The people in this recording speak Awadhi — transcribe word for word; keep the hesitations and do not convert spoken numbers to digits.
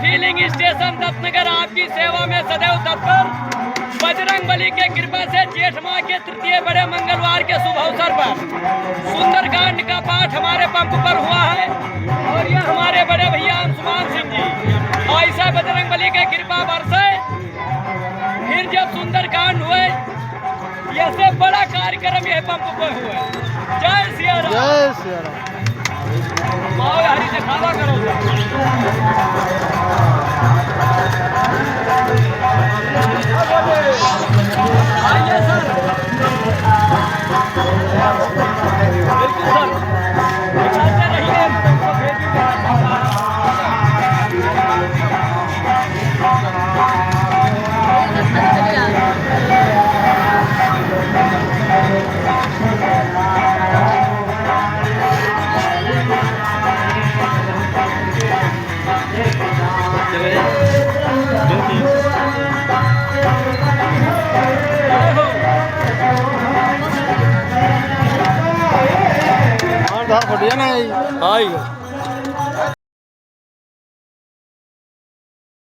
फिलिंग स्टेशन दत्तनगर आपकी सेवा में सदैव तत्पर। बजरंग बली के कृपा से जेठ माह के तृतीय बड़े मंगलवार के शुभ अवसर पर सुंदरकांड का पाठ हमारे पंप पर हुआ है और यह हमारे बड़े भैया अंशुमान सिंह जी। ऐसा बजरंग बली के कृपा बरसे, फिर जब सुंदरकांड हुए, ऐसे बड़ा कार्यक्रम यह पंप पे हुए। जय सिया राम। जय सिया राम। बाबा हरि दिखावा करो। आइए सर। बिल्कुल सर। दिखाते रहिए। और धार फटिया नहीं। आई।